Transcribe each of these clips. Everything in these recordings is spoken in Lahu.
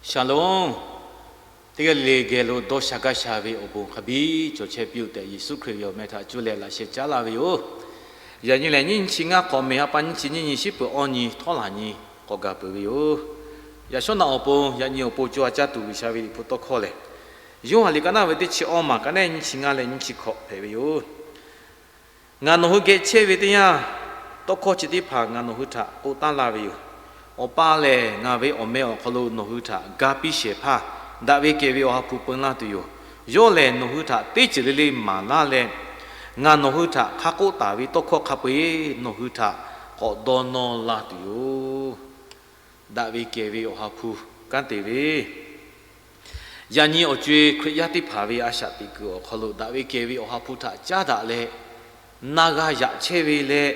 Shalom. Teˇ g'aˇ le le geh lo dawˇ sha gaˇ sha ve awˬ bon hk'a biˇ cawˬ chehˇ piˇ-oˬ tehꞈ, Yeˍsuˆ Hkriꞈ ve awˬ meh htaꞈ cuˇ leh laꞈ sheh caˉ laˇ ve yoˬ. Yaꞈ nyi lehˬ, nyiˇ nyi chi ngaˇ k'awꞈ mehˍ, ha pa nyiˇ chi nyiˇ nyi shiˉ peuˬ awˇ nyi htawˇ laˬ nyi k'awꞈ gaˬ peuˬ ve yoˬ. Yaꞈ shawˉ naꞈ awˬ pon, yaꞈ nyi awˬ pon co ha caˇ tuˬ G'uiˬsha ve Liꞈ hpu tawˇ hkawˇ lehˬ, Yoˇhanˬ liꞈ ka naˉ ve teˇ chi awˇ maˬ ka naˉ nyiˇ chi ngaˇ leh nyiˇ chi hkawꞈ hpehꞈ ve yoˬ. Ngaˬ nawˬ hui geh chehˇ ve teˇ yanˇ, tawˇ hkawˇ chi teˇ hpaˍ ngaˬ nawˬ hui htaꞈ k'oˆ taˉ laˇ ve yoˬ. Awˬ pa lehˬ, ngaˬ ve awˬ meh awˬ hk'aw lo nawˬ hui htaꞈ ga piˇ shehˍ hpaˇ, daꞈ ve kehˬ ve Awˬ ha hpu peun laˇ tuˬ yoˬ. Yawˇ lehˬ, nawˬ hui htaꞈ teˇ ceuˬ le le maˍ laˇ leh, ngaˬ nawˬ hui htaꞈ hk'a k'oˆ taˍ ve tawˇ hkawˇ hk'a peu-eˬ nawˬ hui htaꞈ k'awꞈ dawˇ nawˇ laˇ tuˬ yoˬ. Daꞈ ve kehˬ ve Awˬ ha hpu kanˉ te ve, yaꞈ nyi awˬ co-e Hkriꞈ yaˇ teˇ hpaˍ ve a shaꞈ teꞈ kuiˬ awˬ hk'aw lo daꞈ ve kehˬ ve Awˬ ha hpu htaꞈ caˉ daꞈ leh, na g'a yaꞈ chehˇ ve leh,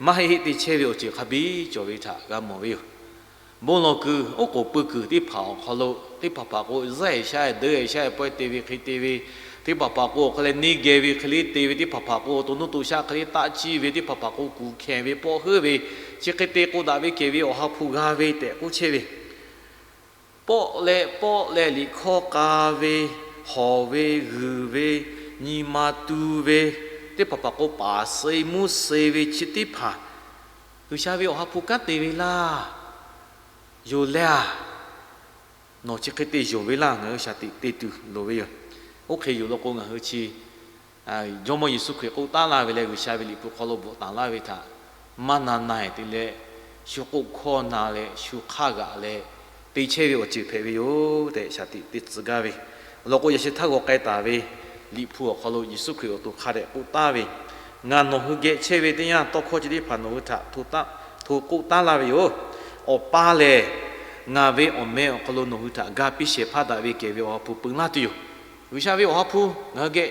maˇ heˆ heˆ te chehˇ ve awˬ ceuˬ hk'a biˇ cawˬ ve htaꞈ g'a mawˬ ve yoˬ. Bon lawˬ kuiˬ, oˉ k'oˍ pui kuiˬ teˇ hpaˍ awˬ hk'aw lo, teˇ hpaˍ hpaˍ k'o, zaˇ-e shaˉ-e, deu-e shaˉ-e, pawehˇ te ve hk'e te ve, teˇ hpaˍ hpaˍ k'o, awˬ hk'aw leh neˇ geh ve hk'e le te ve, teˇ hpaˍ hpaˍ k'o, to nuˇ to shaˆ hk'e le taˆ ciˇ ve, teˇ hpaˍ hpaˍ k'o, kuˬ hkehˍ ve, pawˆ heuˆ ve, chi hk'e te k'o, daꞈ ve kehˬ ve Awˬ ha hpu g'a ve tehꞈ k'oˆ chehˇ ve. Pawˆ leh pawˆ leh liꞈ hkawˇ k'a ve, hawˬ ve, g'uiˬ ve, nyi ma tu ve, teˇ hpaˍ hpaˍ k'o, paˍ suh mvuhˇ suh ve chi teˇ hpaˍ G'uiˬsha ve Awˬ ha hpu kanˉ te ve laˇ. Yoˬ leh a, nawˬ chi hk'e te yonˍ ve laˇ, ngaˬ hui shaˍ tiꞈ te tuˬ loˍ ve yoˬ. Oˇ hk'e yoˬ law k'o, ngaˬ hui chi Jawˇmawˇ Yeˍsuˆ Hkriꞈ k'oˆ taˉ laˇ ve leh G'uiˬsha ve Liꞈ hpu hk'aw lo bvuhꞈ taˍ laˇ ve htaꞈ maˇ na na-e te leh, shu k'oˆ hkawˇ na leh shu hk'aˇ g'aꞈ leh te chehˇ ve awˬ ceuˬ hpehꞈ ve yoˬ tehꞈ shaˍ tiꞈ te tcuh gaˇ ve. Awˬ lawn k'o, yaꞈ sheh htaˇ g'aw k'ai taˍ ve Liꞈ hpu awˬ hk'aw lo Yeˍsuˆ Hkriꞈ awˬ to hk'a dehꞈ k'oˆ taˉ ve, Ngaˬ nawˬ hui geh chehˇ ve teˇ yanˇ, tawˇ hkawˇ chi teˇ hpaˍ nawˬ hui htaꞈ hto k'oˆ taˉ laˇ ve yoˬ. Awˬ pa lehˬ, ngaˬ ve awˬ meh awˬ hk'aw lo nawˬ hui htaꞈ ga piˇ shehˍ hpaˇ daꞈ ve kehˬ ve Awˬ ha hpu peun laˇ tuˬ yoˬ. G'uiˬsha ve Awˬ ha hpu ngaˬ hui geh,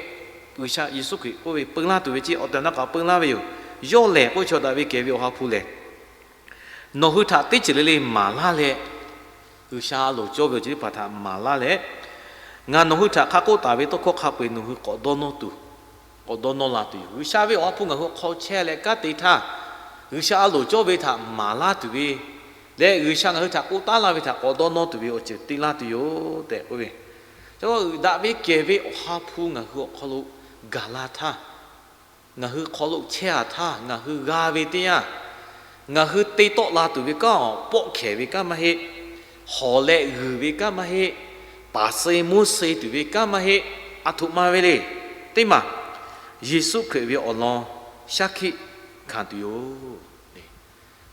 G'uiˬsha Yeˍsuˆ Hkriꞈ k'oˆ ve peun laˇ tuˬ ve chi awˬ tehˬ awˬ na kaꞈ peun laˇ ve yoˬ. Yawˇ lehˬ k'oˆ ve chaw daꞈ ve kehˬ ve Awˬ ha hpu lehˬ, nawˬ hui htaꞈ teˇ ceuˬ le le maˍ laˇ leh, G'uiˬsha a loˍ cawˇ ve awˬ ceuˬ teˇ hpaˍ htaꞈ maˍ laˇ leh, ngaˬ nawˬ hui htaꞈ hk'a k'oˆ taˍ ve tawˇ hkawˇ hk'a peu-eˬ nawˬ hui k'awꞈ dawˇ nawˇ tuˬ, k'awꞈ dawˇ nawˇ la tuˬ yoˬ. G'uiˬsha ve Awˬ ha hpu ngaˬ hui hk'aw chehˇ leh kanˉ te htaˇ, G'uiˬsha a loˍ cawˇ ve htaꞈ maˍ laˇ tuˬ ve leh, G'uiˬsha ngaˬ hui htaꞈ k'oˆ taˉ laˇ ve htaꞈ k'awꞈ dawˇ nawˇ tuˬ ve awˬ ceuˬ te laˇ tuˬ yoˬ tehꞈ k'oˆ ve. Daꞈ ve kehˬ ve Awˬ ha hpu ngaˬ hui awˬ hk'aw lo gaˬ la htaˇ, ngaˬ hui hk'aw lo chehˇ-a htaˇ, ngaˬ hui g'a ve teˇ yanˇ, ngaˬ hui te tawˆ la tuˬ ve kanˉ awˬ pawˆ hkehˍ ve kanˉ maˇ heˆ. Hawˬ leh g'uiˬ ve kanˉ maˇ heˆ. Paˍ suh mvuhˇ suh tuˬ ve kanˉ maˇ heˆ. Aˬ htoꞈ ma ve le. Teˇ maˬ, Yeˍsuˆ Hkriꞈ ve awˬ lawn shaˉ hkiˆ hkanˍ tuˬ yoˬ.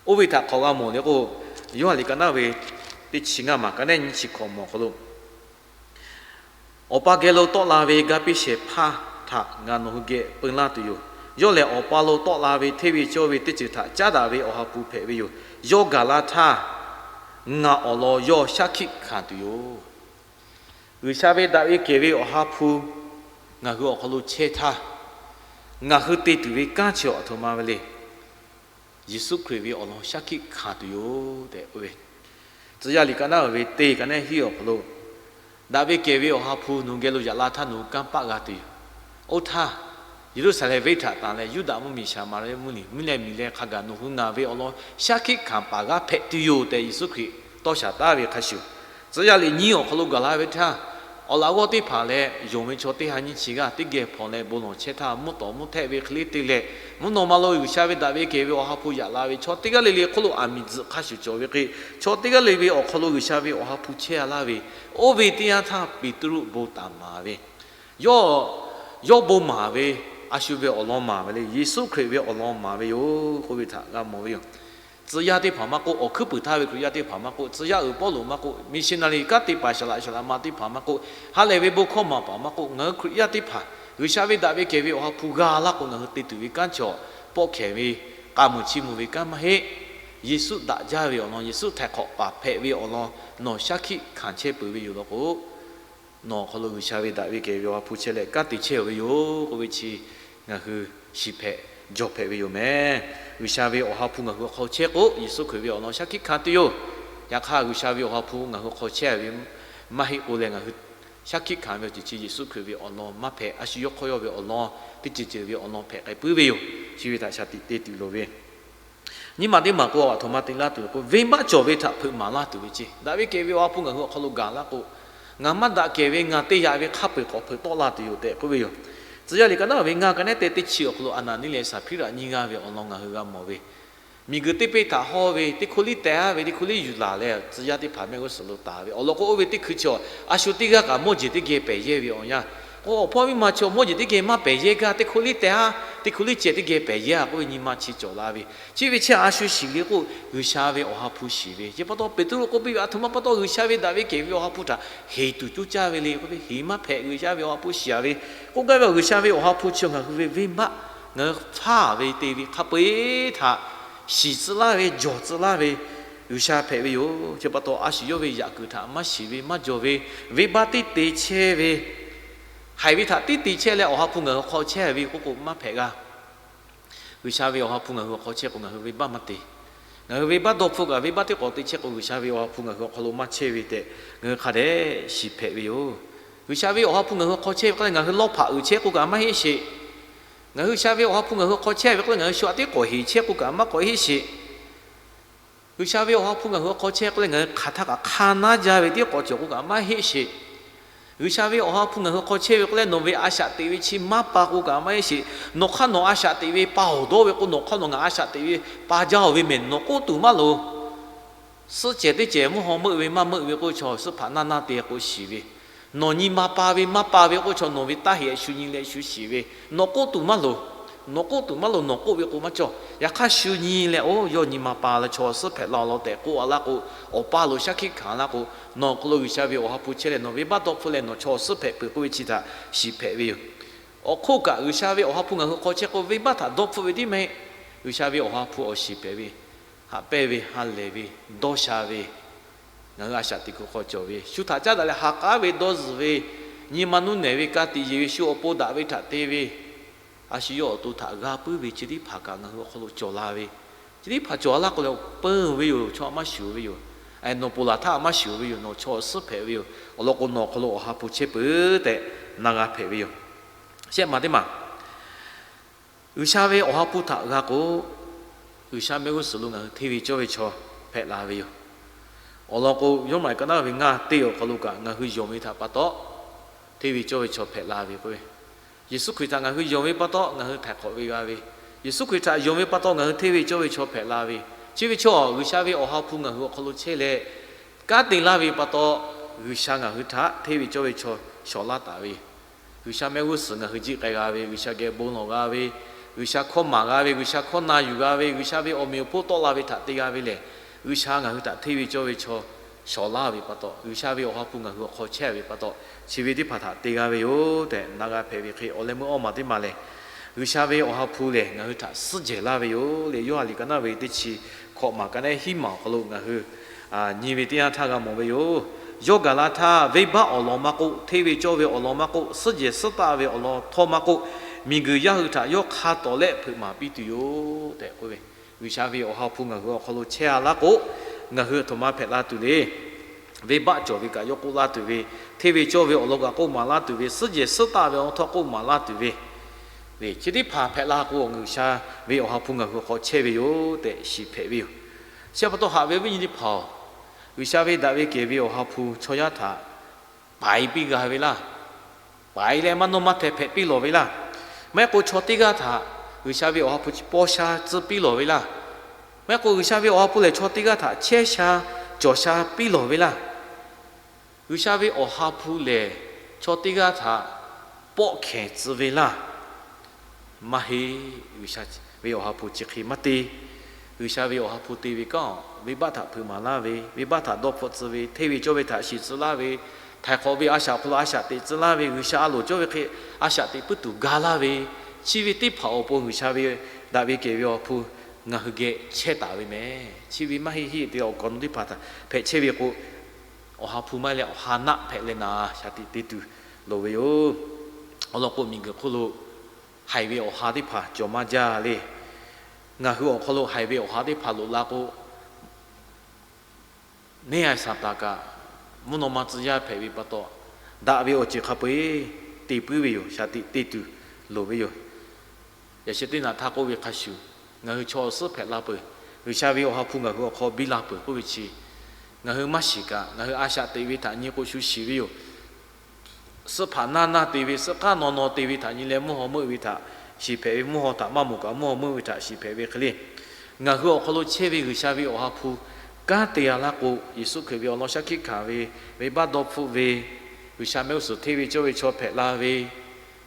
Oˇ ve htaꞈ hk'awꞈ g'a mawˬ le k'o, Yoˇhanˬ liꞈ ka naˉ ve teˇ chi ngaˇ maˬ ka naˉ nyiˇ chi hkawꞈ mawˬ hk'aw lo, Awˬ pa geh lo tawˆ la ve ga piˇ shehˍ hpaˇ htaꞈ ngaˬ nawˬ hui geh peun laˇ tuˬ yoˬ. Yawˇ lehˬ, Awˬ pa lo tawˆ la ve hteˇ ve cawˇ ve teˇ ceuˬ htaꞈ caˉ daꞈ ve Awˬ ha hpu hpehꞈ ve yoˬ. Yawˇ gaˬ la htaˇ, ngaˬ awˬ lawn yawˇ shaˉ hkiˆ hkanˍ tuˬ yoˬ. G'uiˬsha ve daꞈ ve kehˬ ve Awˬ ha hpu ngaˬ hui awˬ hk'aw lo chehˇ htaˇ, ngaˬ hui te tuˬ ve kanˉ chi aˬ htoꞈ ma ve le. Yeˍsuˆ Hkriꞈ ve awˬ lawn shaˉ hkiˆ hkanˍ tuˬ yoˬ tehꞈ k'oˆ ve, Tcuh yaˇ liꞈ ka naˉ ve teˇ ka naˉ hiˉ awˬ hk'aw lo, daꞈ ve kehˬ ve Awˬ ha hpu nawˬ hui geh lo yaꞈ la htaˇ nawˬ hui kanˇ paˆ g'a tuˬ yoˬ. Oˇ htaˇ, Yeˍruˆsaˍlehnˍ venˇ htaꞈ tanˬ leh Yuˇdaꞈ mvuhˇmiˬ Saˍmaˍriˆ mvuhˇmiˬ, mvuhˇ leh miˬ leh hk'a gaˬ nawˬ hui ngaˬ ve awˬ lawn shaˉ hkiˆ hkanˍ paˍ g'aˇ hpehꞈ tuˬ yoˬ tehꞈ, Yeˍsuˆ Hkriꞈ tawˇ shaˍ taˉ ve hk'a shuˍ, Tcuh yaˇ liꞈ nyiˇ awˬ hk'aw lo gaˬ la ve htaˇ, awˬ laꞈ g'awˇ teˇ hpaˍ leh yonˍ ve chaw teˇ ha nyiˇ chi g'aˇ teˇ geh hpawnˬ leh bon lawˬ chehˇ htaˇ, mvuhˇ tawˍ mvuhˇ htehˆ ve hk'e le te leh, mvuhˇ naw ma lo G'uiˬsha ve daꞈ ve kehˬ ve Awˬ ha hpu yaꞈ la ve chaw teˇ g'aˇ le le hk'oˆ lo aˬ miˍ tzuhꞈ hk'a shuˍ cawˬ ve hk'e, chaw teˇ g'aˇ le ve awˬ hk'aw lo G'uiˬsha ve Awˬ ha hpu chehˇ-a laˇ ve, oˇ ve teˇ yanˇ htaˇ Peˍtruˆ bon taˍ maˍ ve, yawˇ, yawˇ bon maˍ ve, a shu ve awˬ lawn maˍ ve le, Yeˍsuˆ Hkriꞈ ve awˬ lawn maˍ ve yoˬ k'oˆ ve htaꞈ g'a mawˬ ve yoˬ. Tcuh yaˇ teˇ hpaˍ maˇ k'oˆ, awˬ hkuiˉ puiˍ htaˇ ve Hkriꞈ yaˇ teˇ hpaˍ maˇ k'oˆ, tcuh yaˇ uiˍ Pawˇluꞈ maˇ k'oˆ, missionary kanˉ te paˍ saˍ laꞈ saˍ laꞈ ma teˇ hpaˍ maˇ k'oˆ, ha lehˬ ve bon hkawˇ maˍ paˍ maˇ k'oˆ, ngaˬ hui Hkriꞈ yaˇ teˇ hpaˍ G'uiˬsha ve daꞈ ve kehˬ ve Awˬ ha hpu g'a laˇ k'o, ngaˬ hui te tuˬ ve kanˉ chaw pawˆ hkehˍ ve, k'a muiˬ chiˇ mvuh ve kanˉ maˇ heˆ. Yeˍsuˆ daꞈ jaˇ ve awˬ lawn, Yeˍsuˆ htaiˍ hk'awꞈ paˍ hpehꞈ ve awˬ lawn nawˬ shaˉ hkiˆ hkanˍ chehˇ peuˬ ve yoˬ law k'o, nawˬ awˬ hk'aw lo G'uiˬsha ve daꞈ ve kehˬ ve Awˬ ha hpu chehˇ leh kanˉ te chehˇ-oˬ ve yoˬ k'oˆ ve chi ngaˬ hui shiˍ hpehꞈ jawˬ hpehꞈ ve yoˬ meh. G'uiˬsha ve Awˬ ha hpu ngaˬ hui awˬ hk'aw chehˇ k'o, Yeˍsuˆ Hkriꞈ ve awˬ lawn shaˉ hkiˆ hkanˍ tuˬ yoˬ. Yaꞈ hk'aˇ, G'uiˬsha ve Awˬ ha hpu ngaˬ hui hk'aw chehˇ ve maˇ heˆ k'o leh, ngaˬ hui shaˉ hkiˆ hkanˍ ve awˬ ceuˬ chi Yeˍsuˆ Hkriꞈ ve awˬ lawn maˇ hpehꞈ. A shu yawˇ hk'aw yawˇ ve awˬ lawn, teˇ ceuˬ ceuˬ ve awˬ lawn hpehꞈ k'ai puiˉ ve yoˬ. Chi ve htaꞈ shaˍ tiꞈ te tuˬ loˍ ve Nyiˇ maˬ teˇ maˬ k'o, aˬ htoꞈ ma te laˇ tuˬ k'o, venˇbaˆ cawˬ ve htaꞈ hpeuꞈ maˍ laˇ tuˬ ve ceˇ. Daꞈ ve kehˬ ve Awˬ ha hpu ngaˬ hui awˬ hk'aw lo gaˬ laˇ k'o, ngaˬ maˇ daꞈ kehˬ ve ngaˬ te yaꞈ ve hk'a peu-eˬ k'awꞈ hpeuꞈ tawˆ la tuˬ yoˬ tehꞈ k'oˆ ve yoˬ. Tcuh yaˇ liꞈ ka naˉ ve ngaˇ ka nehˉ te teˇ chi awˬ hk'aw lo Aˍnaˍniˆ leh Saˍhpiˉraꞈ nyiˇ g'aˇ ve awˬ lawn ngaˬ hui g'a mawˬ ve, miˬguiˬ teˇ peˇ htaꞈ hawˇ ve teˇ hk'oˆ liˇ teh-a ve teˇ hk'oˆ liˇ yuˬ laˬ leh, tcuh yaˇ teˇ hpaˍ mehˆ g'uˇ suhˍ lo taˍ ve awˬ lawn k'o, oˇ ve teˇ hkui chi a shu teˇ g'aˇ kaꞈ mawˇ jeˬ teˇ geh pehˬ yehˇ ve awˬ yanˇ k'o, awˬ hpawˇ miˇ ma chi mawˇ jeˬ teˇ geh maˇ pehˬ yehˇ gaˇ, teˇ hk'oˆ liˇ teh-a, teˇ hk'oˆ liˇ ceh teˇ geh pehˬ yehˇ-a k'oˆ ve nyi ma chi cawˬ la ve. Chi ve chi a shu shiˍ le k'o, G'uiˬsha ve Awˬ ha hpu shiˍ ve. Chi pa taw Peˍtruˆ k'oˆ piˇ ve, aˬ htoꞈ ma pa taw G'uiˬsha ve daꞈ ve kehˬ ve Awˬ ha hpu htaꞈ heˍ tuˬ coˇ caˇ ve le k'oˆ ve, heˍ maˇ hpehꞈ. G'uiˬsha ve Awˬ ha hpu shiˍ-a ve k'oˆ gaˇ ve, G'uiˬsha ve Awˬ ha hpu chi ngaˬ hui ve venˇbaˆ, ngaˬ hui hpaˇ ve te ve hk'a peu-eˬ htaꞈ shiˍ tcuh laˇ ve, jawˬ tcuh laˇ ve G'uiˬsha hpehꞈ ve yoˬ. Chi pa taw a shu yawˇ ve yaꞈ kuiˬ htaꞈ maˇ shiˍ ve, maˇ jawˬ ve, venˇbaˆ tiˉ te chehˇ ve, haiˬ ve htaꞈ tiˉ te chehˇ leh Awˬ ha hpu ngaˬ hui awˬ hk'aw chehˇ ve k'oˆ k'o maˇ hpehꞈ g'a. G'uiˬsha ve Awˬ ha hpu ngaˬ hui awˬ hk'aw chehˇ k'o, ngaˬ hui venˇbaˆ maˇ te. Ngaˬ hui venˇbaˆ dawˇ hpfuhˆ kaꞈ, venˇbaˆ teˇ k'awꞈ te chehˇ k'o, G'uiˬsha ve Awˬ ha hpu ngaˬ hui awˬ hk'aw lo maˇ chehˇ ve tehꞈ ngaˬ hui hk'a dehꞈ shiˍ hpehꞈ ve yoˬ. G'uiˬsha ve Awˬ ha hpu ngaˬ hui awˬ hk'aw chehˇ ve k'oˆ leh, ngaˬ hui lawˇ hpaꞈ uiˍ chehˇ k'o kaꞈ maˇ heˆ sheˍ. Ngaˬ hui G'uiˬsha ve Awˬ ha hpu ngaˬ hui awˬ hk'aw chehˇ ve k'oˆ leh, ngaˬ hui shu aꞈ teˇ k'awꞈ heˍ chehˇ k'o kaꞈ maˇ k'awꞈ heˆ sheˍ. G'uiˬsha ve Awˬ ha hpu ngaˬ hui awˬ hk'aw chehˇ k'oˆ leh, ngaˬ hui hk'aˬ htaˇ kaꞈ hk'a naˉ jaˇ ve teˇ k'awꞈ cawˬ k'o kaꞈ maˇ heˆ sheˍ. G'uiˬsha ve Awˬ ha hpu ngaˬ hui awˬ hk'aw chehˇ ve k'oˆ leh, nawˬ ve a shaꞈ teꞈ ve chi maˇ pa k'o kaꞈ maˇ heˆ sheˍ. Nawˬ hk'aˇ nawˬ a shaꞈ teꞈ ve pa awˬ dawˇ ve k'o, nawˬ hk'aˇ nawˬ ngaˬ a shaꞈ teꞈ ve pa jaˇ-oˬ ve mehˬ, nawˬ k'oˆ tuˬ maˇ loˍ. Suhˆ cehˬ teˇ cehˬ mvuhˇ haw meuˆ ve maˇ meuˆ ve k'oˆ ve chaw, suhˆ hpaꞈ naˇ naˇ te k'o shiˍ ve, nawˬ nyi ma pa ve maˇ pa ve k'oˆ ve chaw, nawˬ ve taˇ heꞈ shu nyi leh shu shiˍ ve, nawˬ k'oˆ tuˬ maˇ loˍ. Nawˬ k'oˆ tuˬ maˇ loˍ, nawˬ k'oˆ ve k'o maˇ cawˇ. Yaꞈ hk'aˇ shu nyi leh, oˇ yawˇ nyi ma pa leh chaw suhˆ hpehꞈ la law tehꞈ k'oˆ-a laˇ k'o, awˬ paˇ lo shaˉ hkiˆ hkanˍ laˇ k'o, nawˬ awˬ hk'aw lo G'uiˬsha ve Awˬ ha hpu chehˇ leh nawˬ venˇbaˆ dawˇ hpfuhˆ leh nawˬ chaw suhˆ hpehꞈ peuˬ k'oˆ ve chi htaꞈ shiˍ hpehꞈ ve yoˬ. Awˬ hk'oˆ kaꞈ G'uiˬsha ve Awˬ ha hpu ngaˬ hui awˬ hk'aw chehˇ k'o, venˇbaˆ htaꞈ dawˇ hpfuhˆ ve tiˉ maˇ heˆ. G'uiˬsha ve Awˬ ha hpu awˬ shiˍ hpehꞈ ve, haꞈ pehnˇ ve, ha lehˬ ve, dawˇ sha ve, ngaˬ hui a shaꞈ teꞈ kuiˬ hk'aw cawˬ ve, shu htaꞈ caˉ daꞈ leh ha k'aˉ ve dawˇ zuhˬ ve, nyi ma nuˇ nehˬ ve, ka tiꞈ yeˬ ve, shu awˬ pon daꞈ ve htaꞈ te ve, a shu yawˇ awˬ to htaꞈ g'a puiˉ ve chi teˇ hpaˍ kaꞈ ngaˬ hui awˬ hk'aw lo cawˬ la ve, chi teˇ hpaˍ cawˬ laˇ k'o leh, awˬ peuˬ ve yoˬ. Chaw maˇ shuˍ ve yoˬ. Nawˬ ponˬ laˬ htaˇ maˇ shuˍ ve yoˬ. Nawˬ chaw suhˉ hpehꞈ ve yoˬ. Awˬ lawn k'o, nawˬ awˬ hk'aw lo Awˬ ha hpu chehˇ peuˬ tehꞈ na g'a hpehꞈ ve yoˬ. Shehˆ maˬ teˇ maˬ, G'uiˬsha ve Awˬ ha hpu htaꞈ g'a k'o, G'uiˬsha mehˆ g'uˇ suhˍ lo ngaˬ hui hteˇ ve cawˇ ve chaw hpehꞈ la ve yoˬ. Awˬ lawn k'o, Yoˇhanˬ maˍ ka naˉ ve ngaˇ teˇ awˬ hk'aw lo kaꞈ ngaˬ hui yonˍ ve htaꞈ pa taw hteˇ ve cawˇ ve chaw hpehꞈ la ve k'o, Yeˍsuˆ Hkriꞈ htaꞈ ngaˬ hui yonˍ ve pa taw ngaˬ hui htaiˍ hk'awꞈ ve g'a ve, Yeˍsuˆ Hkriꞈ htaꞈ yonˍ ve pa taw ngaˬ hui hteˇ ve cawˇ ve chaw hpehꞈ la ve, chi ve chaw G'uiˬsha ve Awˬ ha hpu ngaˬ hui awˬ hk'aw lo chehˇ leh, kanˉ te laˇ ve pa taw, G'uiˬsha ngaˬ hui htaꞈ hteˇ ve cawˇ ve chaw shawˍ laˇ taˍ ve, G'uiˬsha mehˆ g'uˇ suhˍ ngaˬ hui jiˆ k'ai g'a ve, G'uiˬsha geh bon lawˬ g'a ve, G'uiˬsha hkawˇ maˍ g'a ve, G'uiˬsha hkawˇ na yuˬ g'a ve, G'uiˬsha ve awˬ meꞈ awˬ hponˇ tawˆ la ve htaꞈ te g'a ve lehˬ, G'uiˬsha ngaˬ hui htaꞈ hteˇ ve cawˇ ve chaw shawˍ laˇ ve pa taw, G'uiˬsha ve Awˬ ha hpu ngaˬ hui awˬ hk'aw chehˇ ve pa taw, chi ve teˇ hpaˍ htaꞈ te g'a ve yoˬ tehꞈ na g'a hpehꞈ ve hk'e, awˬ leh meuˇ awˇ maˬ teˇ maˬ lehˬ, G'uiˬsha ve Awˬ ha hpu lehˬ ngaˬ hui htaꞈ suhˉ jehˬ laˇ ve yoˬ le. Yoˇhanˬ liꞈ ka naˉ ve teˇ chi hkawꞈ maˬ ka naˉ hiˉ maˬ awˬ hk'aw lo ngaˬ hui nyi ve teˇ yanˇ htaˇ g'a mawˬ ve yoˬ. Yawˇ gaˬ la htaˇ, venˇbaˆ awˬ lawn maˇ k'oˆ, hteˇ ve cawˇ ve awˬ lawn maˇ k'oˆ, suhˉ jehˬ suhˉ taˆ ve awˬ lawn htawˇ maˇ k'oˆ, miˬguiˬ yaˇ hui htaꞈ yawˇ hk'a tawˍ lehˆ hpeuꞈ maˍ piˇ tuˬ yoˬ tehꞈ k'oˆ ve, G'uiˬsha ve Awˬ ha hpu ngaˬ hui awˬ hk'aw lo chehˇ-a laˇ k'o, ngaˬ hui aˬ htoꞈ ma hpehꞈ la tuˬ le. Venˇbaˆ cawˬ ve kaꞈ yawˇ k'oˆ laˇ tuˬ ve, hteˇ ve cawˇ ve awˬ lawn kaꞈ k'oˆ maˍ laˇ tuˬ ve, suhˉ jehˬ suhˉ taˆ ve awˬ lawn htawˇ k'oˆ maˍ laˇ tuˬ ve, chi teˇ hpaˍ hpehꞈ la k'o, G'uiˬsha ve Awˬ ha hpu ngaˬ hui awˬ hk'aw chehˇ ve yoˬ tehꞈ shiˍ hpehꞈ ve yoˬ. Chi pa taw haꞈ ve viˉ nyi teˇ hpaˍ-oˬ, G'uiˬsha ve daꞈ ve kehˬ ve Awˬ ha hpu chaw yaˇ htaꞈ paiˍ piˇ g'a ve laˇ. Paiˍ leh maˇ nawˇ maˇ hteh hpehꞈ piˇ lawˬ ve laˇ. Maˇ heˆ k'o chaw teˇ g'aˇ htaꞈ G'uiˬsha ve Awˬ ha hpu chi paw sha tcuh piˇ lawˬ ve laˇ. Maˇ heˆ k'o G'uiˬsha ve Awˬ ha hpu lehˬ chaw teˇ g'aˇ htaꞈ chehˇ sha cawˬ sha piˇ lawˬ ve laˇ. G'uiˬsha ve Awˬ ha hpu lehˬ chaw teˇ g'aˇ htaꞈ pawˆ hkehˬ tcuh ve laˇ. Maˇ heˆ. G'uiˬsha ve Awˬ ha hpu chi hk'e maˇ te. G'uiˬsha ve Awˬ ha hpu te ve kanˉ, venˇbaˆ htaꞈ hpeuꞈ maˍ laˇ ve, venˇbaˆ htaꞈ dawˇ hpfuhˆ tcuh ve, hteˇ ve cawˇ ve htaꞈ shiˍ tcuh laˇ ve, htaiˍ hk'awꞈ ve a shaꞈ awˬ hk'aw lo a shaꞈ teꞈ tcuh laˇ ve, G'uiˬsha a loˍ cawˇ ve hk'e a shaꞈ teꞈ puiˉ tuˬ ga laˇ ve, chi ve teˇ hpaˍ awˬ pon G'uiˬsha ve daꞈ ve kehˬ ve Awˬ ha hpu ngaˬ hui geh chehˇ taˍ ve mehˬ. Chi ve maˇ heˆ heˆ te awˬ kaw nu teˇ hpaˍ htaꞈ hpehꞈ chehˇ ve k'o, Awˬ ha hpu maˇ heˆ leh Awˬ ha naˆ hpehꞈ leh naˍ shaˍ tiꞈ te tuˬ loˍ ve yoˬ. Awˬ lawn k'o, miˬguiˬ hk'oˆ lo haiˬ ve awˬ ha teˇ hpaˍ cawˬ maˇ jaˇ le. Ngaˬ hui awˬ hk'aw lo haiˬ ve awˬ ha teˇ hpaˍ loꞈ la k'o, neˇ a Saˍtanˍ kaꞈ mvuhˇ naw ma tcuh yaˇ hpehꞈ ve pa taw, daꞈ ve awˬ ceuˬ hk'a peu-eˬ te puiˉ ve yoˬ. Shaˍ tiꞈ te tuˬ loˍ ve yoˬ. Yaꞈ sheh teˇ naꞈ htaˇ k'oˆ ve hk'a shuˍ, ngaˬ hui chaw awˬ suhˉ hpehꞈ la peuˬ. G'uiˬsha ve Awˬ ha hpu ngaˬ hui awˬ hk'aw biˇ la peuˬ k'oˆ ve chi, ngaˬ hui maˇ shiˍ kaꞈ, ngaˬ hui a shaꞈ teꞈ ve htaꞈ nyi k'o shu shiˍ ve yoˬ. Suhˆ hpaˍ naˇ naˇ te ve, suhˆ k'aˉ naw naw te ve htaꞈ nyi leh mvuhˇ haw meuˆ ve htaꞈ shiˍ hpehꞈ ve, mvuhˇ haw htaꞈ maˇ moˍ kaꞈ mvuhˇ haw meuˆ ve htaꞈ shiˍ hpehꞈ ve hk'e le. Ngaˬ hui awˬ hk'aw lo chehˇ ve G'uiˬsha ve Awˬ ha hpu kanˉ te a laˇ k'o, Yeˍsuˆ Hkriꞈ ve awˬ lawn shaˉ hkiˆ hkanˍ ve, venˇbaˆ dawˇ hpfuhˆ ve, G'uiˬsha mehˆ g'uˇ suhˍ hteˇ ve cawˇ ve chaw hpehꞈ la ve,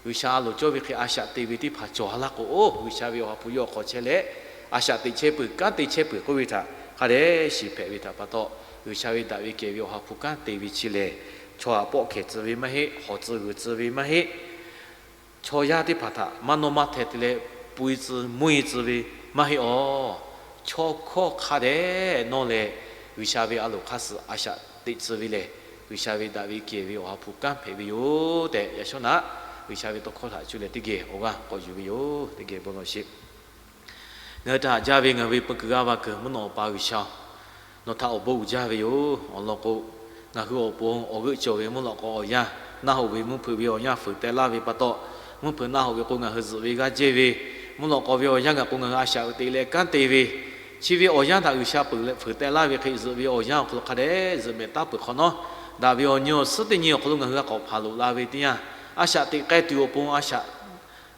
G'uiˬsha a loˍ cawˇ ve hk'e a shaꞈ teꞈ ve teˇ hpaˍ cawˬ a laˇ k'o, oˇ G'uiˬsha ve Awˬ ha hpu yawˇ awˬ hk'aw chehˇ leh, a shaꞈ teꞈ chehˇ peuˬ, kanˉ te chehˇ peuˬ k'oˆ ve htaꞈ hk'a dehꞈ shiˍ hpehꞈ ve htaꞈ pa taw, G'uiˬsha ve daꞈ ve kehˬ ve Awˬ ha hpu kanˉ te ve chi lehˬ, chaw haꞈ pawˆ hkehˬ tcuh ve maˇ heˆ, hawˍ tcuh g'uiˬ tcuh ve maˇ heˆ. Chaw yaˇ teˇ hpaˍ htaꞈ maˇ nawˇ maˇ hteh te leh pui tcuh mvuhˇ-e tcuh ve maˇ heˆ awˬ. Chaw hkawˇ hk'a dehꞈ nawˇ leh, G'uiˬsha ve a loˍ hk'aˇ suh a shaꞈ teꞈ tcuh ve lehˬ, G'uiˬsha ve daꞈ ve kehˬ ve Awˬ ha hpu kanˉ hpehꞈ ve yoˬ tehꞈ, yaꞈ shawˉ naꞈ G'uiˬsha ve tawˇ hkawˇ htaꞈ cuˇ leh teˇ geh awˬ g'aˇ k'awꞈ yuˬ ve yoˬ. Teˇ geh bon lawˬ sheˍ. Ngaˬ hui htaꞈ haꞈ jaˇ ve ngaˬ hui ve peu kuiˬ g'aˇ va kuiˬ mvuhˇ naw pa G'uiˬsha-oˬ, nawˬ htaꞈ awˬ bon uiˍ jaˇ ve yoˬ. Awˬ lawn k'o, ngaˬ hui awˬ pon awˬ g'euˆ cawˬ ve mvuhˇ lawꞈ k'aw awˬ yanˇ, naˆ hoꞈ ve mvuhˇ hpeuꞈ ve awˬ yanˇ fuiˍ teh laˇ ve pa taw, mvuhˇ hpeuꞈ naˆ hoꞈ ve k'o ngaˬ hui zuhꞈ ve g'aˇ jehˇ ve, mvuhˇ lawꞈ k'aw ve awˬ yanˇ ngaˬ k'o ngaˬ hui a shaꞈ teꞈ leh kanˉ te ve, chi ve awˬ yanˇ htaꞈ G'uiˬsha peuˬ leh fuiˍ teh laˇ ve hk'e zuhꞈ ve awˬ yanˇ awˬ hk'aw lo hk'a dehꞈ zuhꞈ mehˍ taˉ peuˬ hk'awꞈ nawˉ, daꞈ ve awˬ nyi awˬ suhˉ teˇ nyi awˬ hk'aw lo ngaˬ hui g'a k'awꞈ hpanˍ loꞈ la ve teˇ yanˇ, a shaꞈ teꞈ k'ai tuˬ awˬ pon a shaꞈ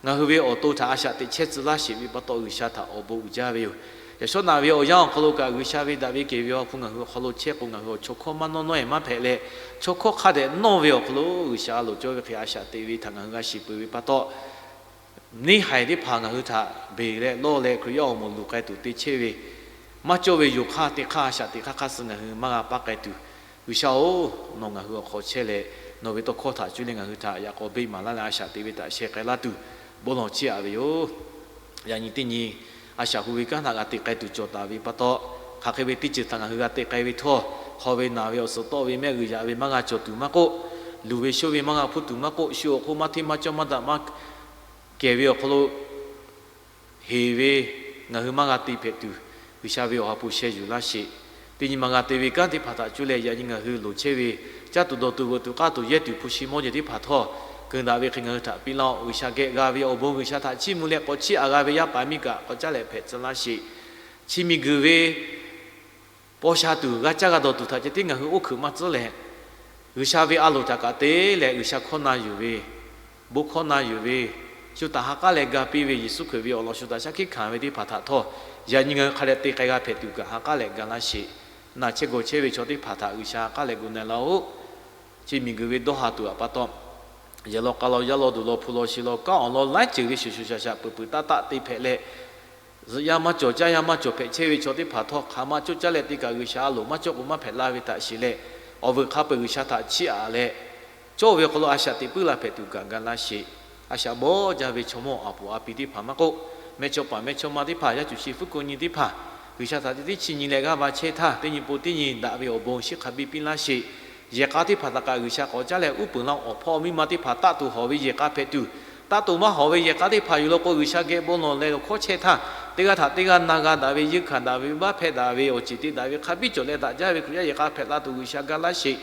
ngaˬ hui ve awˬ to htaꞈ a shaꞈ teꞈ chehˇ tcuh laˇ sheˍ ve pa taw, G'uiˬsha htaꞈ awˬ bon uiˍ jaˇ ve yoˬ. Yaꞈ shawˉ naꞈ ve awˬ yanˇ awˬ hk'aw lo kaꞈ, G'uiˬsha ve daꞈ ve kehˬ ve Awˬ ha hpu ngaˬ hui awˬ hk'aw lo chehˇ k'o, ngaˬ hui awˬ chaw hkawˇ maˇ nawˇ nawˇ-e maˇ hpehꞈ leh, chaw hkawˇ hk'a dehꞈ nawˇ ve awˬ hk'aw lo G'uiˬsha a loˍ cawˇ ve hk'e a shaꞈ teꞈ ve htaꞈ ngaˬ hui g'a shiˍ peuˬ ve pa taw, neˇ haiˬ teˇ hpaˍ ngaˬ hui htaꞈ beˬ leh lawˇ leh Hkriꞈ yaˇ awˬ moˍ luˬ k'ai tuˬ te chehˇ ve, maˇ cawˇ ve yoˬ hk'aˇ teˇ hk'aˇ a shaꞈ teꞈ hk'aˇ hk'aˇ suh ngaˬ hui maˇ g'a paˇ k'ai tuˬ, G'uiˬsha-oˬ, nawˬ ngaˬ hui awˬ hk'aw chehˇ leh, nawˬ ve tawˇ hkawˇ htaꞈ cuˇ leh ngaˬ hui htaꞈ yaꞈ k'aw beˆ maˍ laˇ leh a shaꞈ teꞈ ve htaꞈ sheh k'ai laˇ tuˬ bon lawˬ chiˇ aꞈ ve yoˬ. Yaꞈ nyi teˇ nyi a shaꞈ hu ve kanˉ htaꞈ g'a te k'ai tuˬ cawˬ taˍ ve pa taw, hk'aˬ hk'e ve teˇ ceuˬ htaꞈ ngaˬ hui g'a te k'ai ve htawˇ, hk'aw ve naˬ ve awˬ suhˍ tawˆ ve mehˆ g'uiˬ yaꞈ ve maˇ g'a cawˬ tuˬ maˇ k'oˆ, luˬ ve shoˇ ve maˇ g'a hpuˇ tuˬ maˇ k'oˆ, shu awˬ hk'oˆ maˇ hteˇ maˇ cawˇ maˇ daꞈ maˇ kehˬ ve awˬ hk'aw lo heˍ ve ngaˬ hui maˇ g'a te hpehꞈ tuˬ, G'uiˬsha ve Awˬ ha hpu sheh yuˬ laˇ sheˍ. Teˇ nyi ma g'a te ve kanˉ teˇ hpaˍ htaꞈ cuˇ leh yaꞈ nyi ngaˬ hui loˍ chehˇ ve caˇ tuˬ dawˬ tuˬ veuꞈ tuˬ k'aˇ tuˬ yehˇ tuˬ hpu shi mawˇ jeˬ teˇ hpaˍ htawˇ, keunˍ daꞈ ve hk'e ngaˬ hui htaꞈ piˇ laˇ-oˆ. G'uiˬsha geh g'a ve awˬ bon G'uiˬsha htaꞈ chiˇ mvuh leh k'awꞈ chiˇ aꞈ g'a ve yaˇ paˍ miˇ kaꞈ k'awꞈ caˉ leh hpehꞈ tcuh laˇ sheˍ. Chi miˬguiˬ ve paw sha tuˬ g'a caˇ g'a dawˬ tuˬ htaꞈ ceh tiˉ ngaˬ hui oˇ hkeuꞈ maˇ tcuhˉ leh, G'uiˬsha ve a loˍ htaꞈ kaꞈ te leh G'uiˬsha hkawˇ na yuˬ ve, bon hkawˇ na yuˬ ve, shu htaꞈ ha k'aˉ leh ga piˇ ve Yeˍsuˆ Hkriꞈ ve awˬ lawn shu htaꞈ shaˉ hkiˆ hkanˍ ve teˇ hpaˍ htaꞈ htawˇ, yaꞈ nyi ngaˬ hui hk'a dehꞈ te k'ai g'a hpehꞈ tuˬ kaꞈ ha k'aˉ leh ga laˇ sheˍ. Naˬ chehˇ gawˬ chehˇ ve chaw teˇ hpaˍ htaꞈ G'uiˬsha ha k'aˉ leh gu na laˇ-oˆ. Chi miˬguiˬ ve dawˇ ha tuˬ aꞈ pa taw, yehˬ law k'a law yaˇ law duˬ law hpu law shi law kanˉ awˬ lawn laiˉ ceuˬ ve shuˍ shuˍ shaˍ shaˍ peuˬ peuˬ taˆ taˆ te hpehꞈ leh, zuhꞈ yaˇ maˇ cawˬ, caˇ yaˇ maˇ cawˬ hpehꞈ chehˇ ve chaw teˇ hpaˍ htawˇ, hk'aˬ ma coˇ caˇ leh te kaꞈ G'uiˬsha a loˍ maˇ cawˇ k'o maˇ hpehꞈ laˇ ve htaꞈ shiˍ leh, awˬ vuiˬ hk'a peu-eˬ G'uiˬsha htaꞈ chiˇ aꞈ leh, cawˇ ve awˬ hk'aw lo a shaꞈ teꞈ puiˉ la hpehꞈ tuˬ kaꞈ ga laˇ sheˍ. A shaꞈ bawˇ jaˇ ve chaw mawˇ a puˍ a pi teˇ hpaˍ maˇ k'oˆ, mehˇchawˇpaˍ mehˇchawˇma teˇ hpaˍ, yaˇ cuˬ shi fuˉ ko nyi teˇ hpaˍ, G'uiˬsha htaꞈ teˇ tiˉ chiˇ nyi leh g'aˇ va chehˇ htaˇ, teˇ nyi po teˇ nyi daꞈ ve awˬ bon shiˉ hk'a biˇ piˇ laˇ sheˍ. Yehˬ k'a teˇ hpaˍ htaꞈ kaꞈ G'uiˬsha k'awꞈ caˉ leh uˉ peunˍ laˇ-oˆ. Awˬ hpawˇ miˇ ma teˇ hpaˍ taˆ tuˬ hawˍ ve yehˬ k'a hpehꞈ tuˬ, taˆ to maˇ hawˍ ve yehˬ k'a teˇ hpaˍ yuˬ law k'o, G'uiˬsha geh bon lawˬ leh awˬ hkawˇ chehˇ htaˇ, teˇ g'aˇ htaꞈ teˇ g'aˇ na g'a daꞈ ve, yeunˇ hkanˍ daꞈ ve, venˇbaˆ hpehˇ daꞈ ve, awˬ ceˬ te daꞈ ve, hk'a biˇ cawˬ leh daꞈ jaˇ ve Hkriꞈ yaˇ yehˬ k'a hpehꞈ la tuˬ G'uiˬsha ga laˇ sheˍ.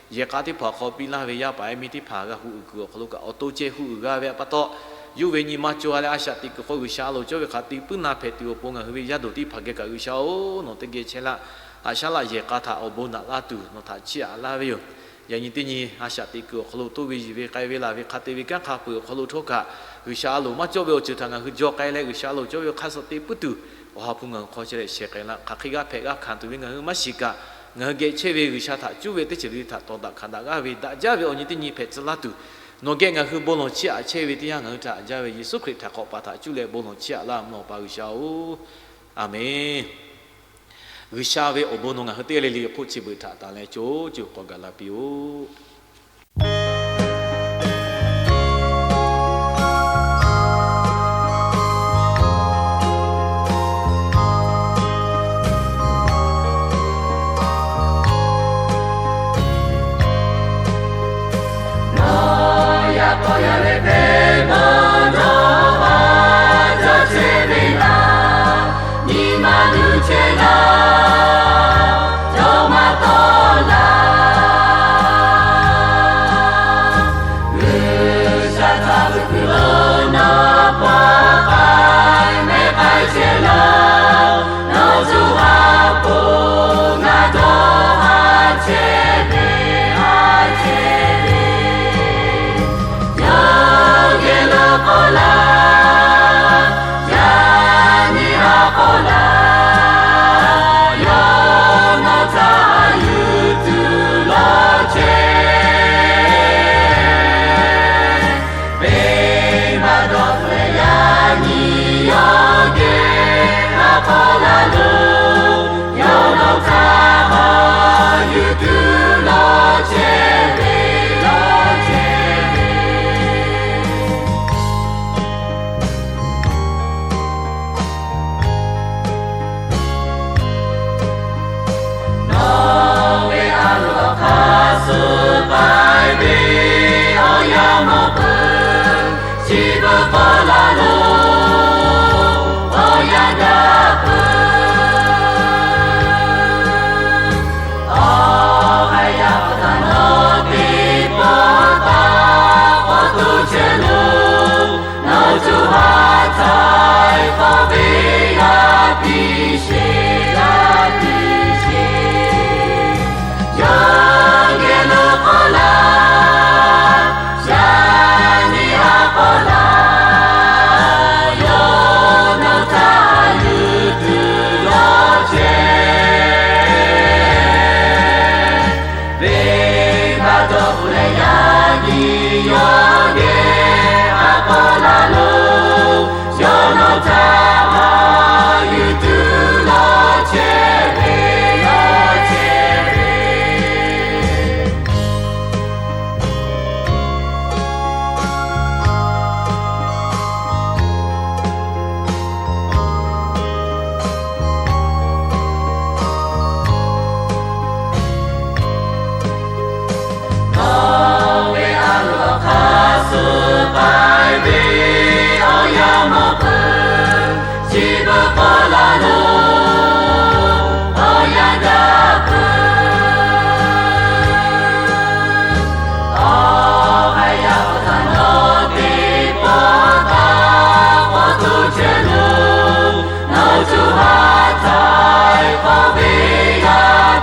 Yehˬ k'a teˇ hpaˍ awˬ hk'aw piˇ laˇ ve yaˇ paˍ yaˇ miˇ teˇ hpaˍ g'a hu uiˍ kuiˬ awˬ hk'aw lo kaꞈ awˬ to ceh hu uiˍ g'a ve pa taw, yawˇ ve nyi ma co-a leh a shaꞈ teꞈ kuiˬ hk'aw G'uiˬsha a loˍ cawˇ ve hk'aˬ te puiˉ na hpehꞈ tuˬ awˬ pon ngaˬ hui ve yaˇ doˬ teˇ hpaˍ geh kaꞈ G'uiˬsha-oˬ, nawˬ teˇ geh chehˇ laˇ. Haꞈ shaˉ laˇ yehˬ k'a htaꞈ awˬ bon naꞈ laˇ tuˬ nawˬ htaꞈ chiˇ aꞈ laˇ ve yoˬ. Yaꞈ nyi teˇ nyi a shaꞈ teꞈ kuiˬ awˬ hk'aw lo toˇ ve yiˬ ve k'ai ve laˬ ve hk'a te ve kanˉ hk'a peu-eˬ awˬ hk'aw lo htawˇ kaꞈ, G'uiˬsha a loˍ maˇ cawˇ ve awˬ ceuˬ htaꞈ ngaˬ hui jaw k'ai leh G'uiˬsha a loˍ cawˇ ve hk'aˇ suh te puiˉ tuˬ, Awˬ ha hpu ngaˬ hui hk'aw chehˇ leh shehˍ k'ai laˇ. Hk'aˬ hk'e g'a hpehꞈ g'a hkanˍ tuˬ ve ngaˬ hui maˇ shiˍ kaꞈ, ngaˬ hui geh chehˇ ve G'uiˬsha htaꞈ cuˇ ve teˇ ceuˬ le le htaꞈ tawˍ daꞈ hkanˍ daꞈ g'aˇ ve daꞈ jaˇ ve awˬ nyi teˇ nyi hpehꞈ tcuh laˇ tuˬ, nawˬ geh ngaˬ hui bon lawˬ chiˇ aꞈ chehˇ ve teˇ yanˇ ngaˬ hui htaꞈ jaˇ ve Yeˍsuˆ Hkriꞈ htaꞈ k'awꞈ pa htaꞈ cuˇ leh bon lawˬ chiˇ aꞈ laˇ mvuhˇ naw pa G'uiˬsha-oˬ, Aˍmenˬ. G'uiˬsha ve awˬ bon nawˬ ngaˬ hui teˇ g'aˇ le le hk'oˆ chi beuꞈ htaꞈ tanˬ leh co co k'awꞈ gaˬ la piˇ-oˆ.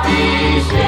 piˇ sheˍ.